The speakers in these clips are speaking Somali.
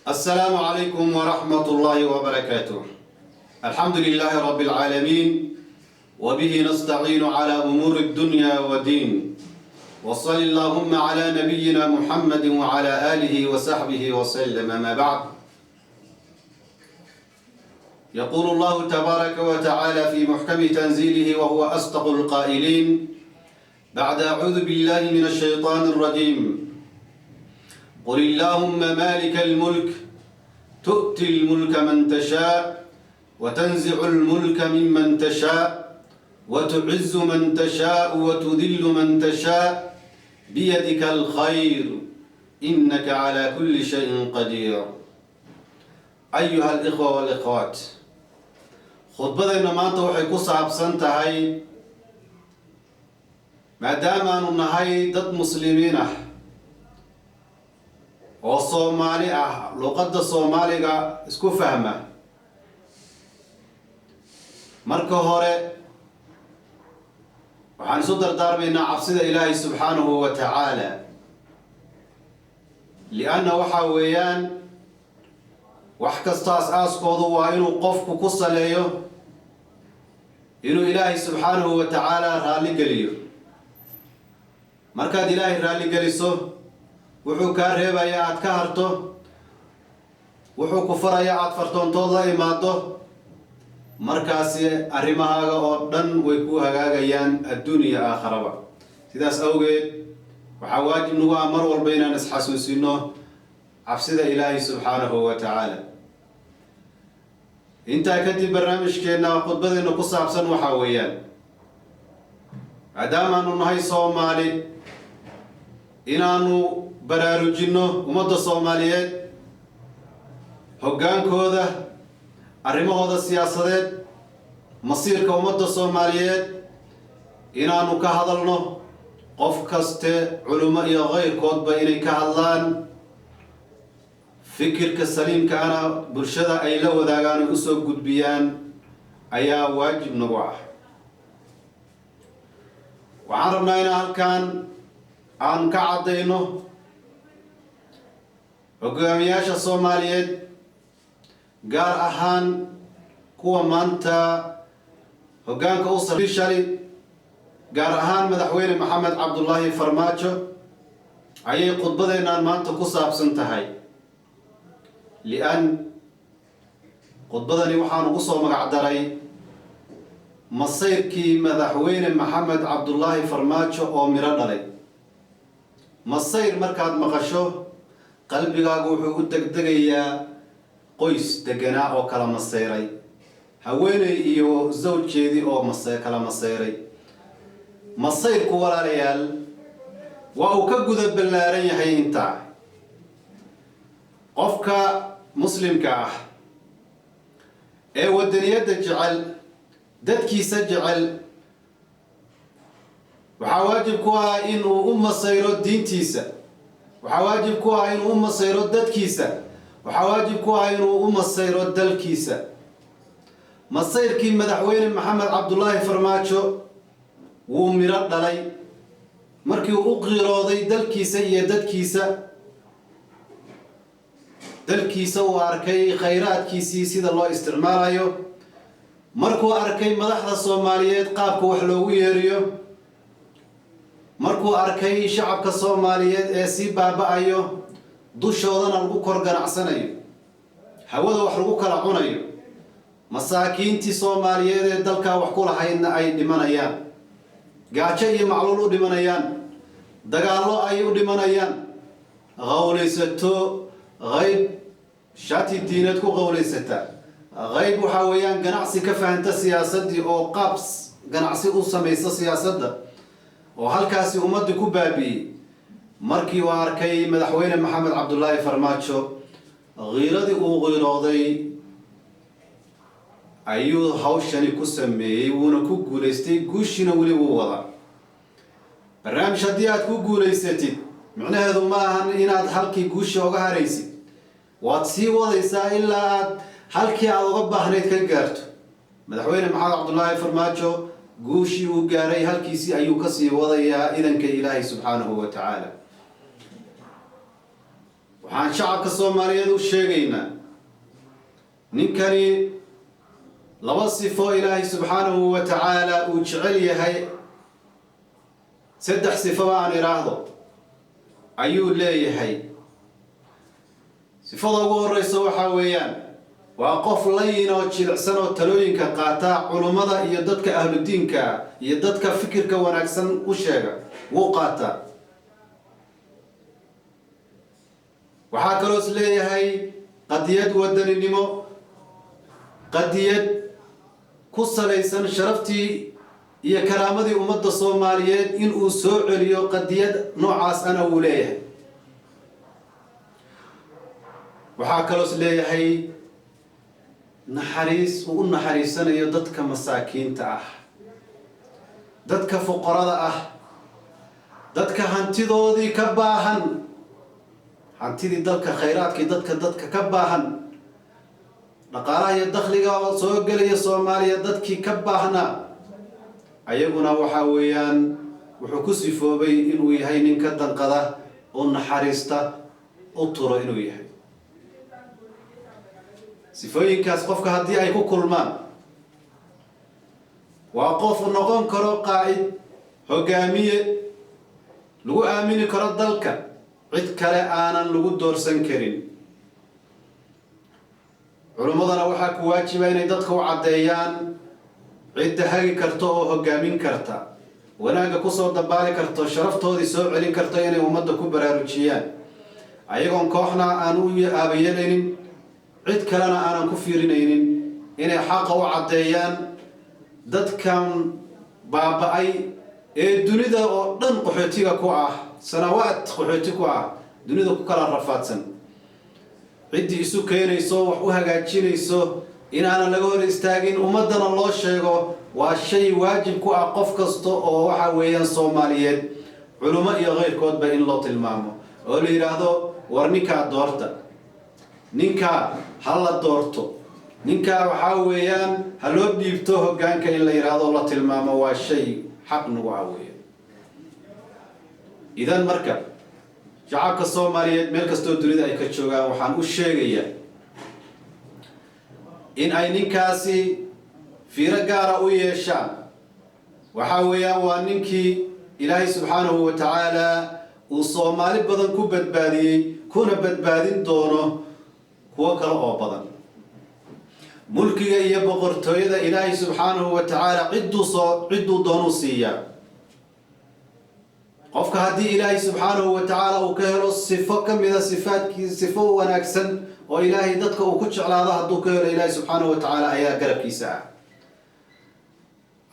السلام عليكم ورحمة الله وبركاته. الحمد لله رب العالمين، وبه نستعين على أمور الدنيا والدين، وصل اللهم على نبينا محمد وعلى آله وصحبه وسلم. ما بعد، يقول الله تبارك وتعالى في محكم تنزيله وهو أصدق القائلين، بعد أعوذ بالله من الشيطان الرجيم: قل اللهم مالك الملك تؤتي الملك من تشاء وتنزع الملك ممن تشاء وتعز من تشاء وتذل من تشاء بيدك الخير إنك على كل شيء قدير. أيها الإخوة والأخوات، khudbadeenna maanta waxay ku saabsan tahay, maadaamaanu nahay dad Muslimiin ah oo Soomaali ah, luqadda Soomaaliga isku fahma, marka hore waxaan isu dardaarmaynaa cabsida Ilaahay subxaanahu wa tacaala, lianna waxaa weeyaan wax kasta as-aaskoodu waa inuu qofku ku saleeyo inuu Ilaahay subxaanahu wa tacaala raalli geliyo. Markaad Ilaahay raalli geliso, wuxuu kaa reebayaa aad ka harto, wuxuu ku farayaa aada fartoontood la imaado, markaasi arrimahaaga oo dhan way kuu hagaagayaan adduun iyo aakharaba. Sidaas awgeed waxaa waajib nagu ah mar walba inaan isxasuusino cabsida Ilaahay subxaanahu wa tacaala. Intaa kadib, barnaamijkeenna khudbadeenna ku saabsan waxaa weeyaan, maadaamaanu nahay Soomaali, inaanu baraarujinno ummadda Soomaaliyeed, hoggaankooda, arrimahooda siyaasadeed, masiirka ummadda Soomaaliyeed inaanu ka hadalno. Qof kaste, culummo iyo keyrkoodba, inay ka hadlaan, fikirka saliimka ana bulshada ay la wadaagaan oy usoo gudbiyaan ayaa waajib nagu ah. Waxaan rabnaa inaan halkan aan ka caddayno hogaamiyaasha Soomaaliyeed, gaar ahaan kuwa maanta hoggaanka u shali, gaar ahaan Madaxweyne Maxamed Cabdullaahi Farmaajo ayay khudbadeennaan maanta ku saabsan tahay. Lian khudbadani waxaan ugu soo magac daray "Masayrkii Madaxweyne Maxamed Cabdullaahi Farmaajo oo midho dhalay". Masayr markaad maqasho, qalbigaagu wuxuu u degdegayaa qoys deganaa oo kala masayray, haweeney iyo zawjkeedii oo kala masayray. Masayrku, walaalayaal, waa uu ka guda ballaaran yahay intaa. Qofka Muslimka ah ee wadaniyadda jecel, dadkiisa jecel, waxaa waajib ku ah inuu u masayro diintiisa, waxaa waajib ku ah inuu u masayro dadkiisa, waxaa waajib ku ah inuu u masayro dalkiisa. Masayrkii Madaxweyne Maxamed Cabdullaahi Farmaajo wuu midho dhalay markii uu u qiirooday dalkiisa iyo dadkiisa. Dalkiisa uu arkay khayraadkiisii sida loo isticmaalayo, markuu arkay madaxda Soomaaliyeed qaabka wax loogu yeeriyo, markuu arkay shacabka Soomaaliyeed ee sii baaba-ayo, dushoodana lagu kor ganacsanayo, hawada wax lagu kala cunayo, masaakiintii Soomaaliyeed ee dalkaa wax ku lahaydna ay dhimanayaan, gaajo iyo macluul u dhimanayaan, dagaallo ay u dhimanayaan, qawlaysato qayb shati diineed ku qawlaysata, qayb waxaa weeyaan ganacsi ka fahanta siyaasaddii oo qaab ganacsi u samaysa siyaasadda oo halkaasi ummaddii ku baabi'iyey. Markii uu arkay Madaxweyne Maxamed Cabdullaahi Farmaajo, qiiradii uu qiirooday ayuu hawshani ku sameeyey, wuuna ku guulaystay. Guushiina weli wuu wadaa. Barnaamij haddii aad ku guulaysatid, micnaheedu ma ahan inaad halkii guusha oga haraysid. Waad sii wadaysaa ilaa aad halkii aad uga baahnayd ka gaarto. Madaxweyne Maxamed Cabdullaahi Farmaajo guushii uu gaaray halkiisii ayuu kasii wadayaa, idanka Ilaahay subxaanahu wa tacaala. Waxaan shacabka Soomaaliyeed u sheegaynaa ninkani laba sifo Ilaahay subxaanahu wa tacaala uu jecel yahay, saddex sifoba aan idhaahdo, ayuu leeyahay. Sifada ugu horeysa waxaa weeyaan waa qof layin oo jilicsan oo talooyinka qaata culummada iyo dadka ahludiinka iyo dadka fikirka wanaagsan u sheega, wuu qaataa. Waxaa kaloos leeyahay qadiyad wadaninimo, qadiyad ku salaysan sharaftii iyo karaamadii ummadda Soomaaliyeed inuu soo celiyo, qadiyad noocaas ana wuu leeyahay. Waxaa kaloos leeyahay naxariis uu u naxariisanayo dadka masaakiinta ah, dadka fuqarada ah, dadka hantidoodii ka baahan, hantidii dalka, khayraadkii dadka ka baahan, dhaqaalaha iyo dakhliga oo soo gelaya Soomaaliya dadkii ka baahnaa. Ayaguna waxaa weeyaan wuxuu ku sifoobay inuu yahay nin ka danqada oo naxariista, u turo inuu yahay. Sifooyinkaas qofka haddii ay ku kulmaan, waa qof noqon karo qaa'id, hogaamiye lagu aamini karo dalka, cid kale aanan lagu doorsan karin. Culummadana waxaa ku waajiba inay dadka u caddeeyaan cidda hagi karta oo hogaamin karta, wanaagga kusoo dabaali karto, sharaftoodii soo celin karto, inay ummadda ku baraarujiyaan, ayagoon kooxna aan u aabayeelaynin, cid kalena aanan ku fiirinaynin, inay xaqa u caddeeyaan dadkan baaba-ay ee dunida oo dhan qaxootiga ku ah, sanawaad qaxooti ku ah, dunida ku kala rafaadsan. Ciddii isu keenayso, wax u hagaajinayso, inaanan laga hor istaagin, ummaddana loo sheego, waa shay waajib ku ah qof kasta oo waxa weeyaan Soomaaliyeed, culummo iyo keyrkoodba, in loo tilmaamo oo la yidhaahdo: war ninkaa doorta, ninkaa ha la doorto, ninkaa waxaa weeyaan ha loo dhiibto hoggaanka, in la yidhaahdo, la tilmaamo, waa shay xaq nagu ah weeyaan. Idan marka shacabka Soomaaliyeed meel kastoo dunida ay ka joogaan waxaan u sheegayaa in ay ninkaasi fiiro gaara u yeeshaan. Waxaa weeyaan waa ninkii Ilaahay subxaanahu wa tacaala uu Soomaali badan ku badbaadiyey, kuna badbaadin doono kuwo kale oo badan. Mulkiga iyo boqortooyada Ilaahay subxaanahu wa tacaala cidduu doonuu siiyaa. Qofka haddii Ilaahay subxaanahu wa tacaala uu ka helo sifo ka mida sifaadkii, sifo wanaagsan oo Ilaahay dadka uu ku jeclaado hadduu ka helo, Ilaahay subxaanahu wa tacaala ayaa garabkiisa ah.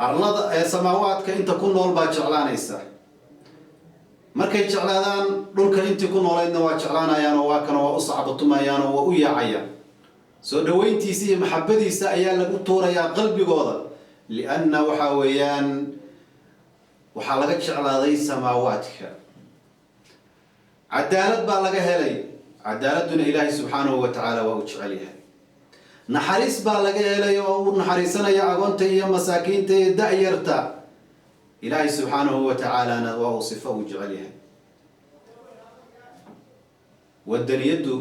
Arlada ee samaawaadka inta ku nool baa jeclaanaysa. Markay jeclaadaan, dhulka intii ku noolaydna waa jeclaanayaan oo waa kana waa u sacbatumayaan oo waa u yaacayaan. Soo dhaweyntiisa iyo maxabadiisa ayaa lagu tuurayaa qalbigooda, lianna waxaa weeyaan waxaa laga jeclaaday samaawaadka. Cadaalad baa laga helay, cadaaladduna Ilaahay subxaanahu wa tacaala waa u jecel yahay. Naxariis baa laga helay oo uu naxariisanaya agoonta iyo masaakiinta iyo da-yarta, Ilaahay subxaanahu wa tacaalana waa uu sifo uu jecel yahay. Wadaniyaddu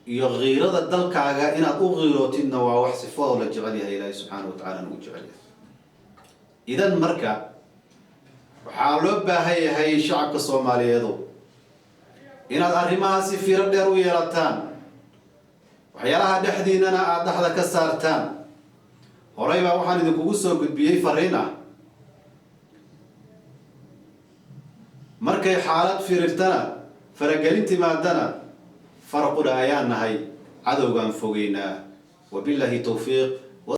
iyo khiirada dalkaaga inaad u khiirootidna waa wax sifadoo la jecel yahay, Ilaahay subxaanahu wa tacalana uu jecel yahay. Idan marka waxaa loo baahan yahay shacabka Soomaaliyeedu inaad arrimahaasi fiiro dheer u yeelataan, waxyaalaha dhexdiinana aada dhexda ka saartaan. Horey baa waxaan idinkugu soo gudbiyey fariin ah: markay xaalad firirtana, faragelin timaadana, farqudha ayaan nahay, cadowgaan fogeynaa. Wabilaahi towfiiq.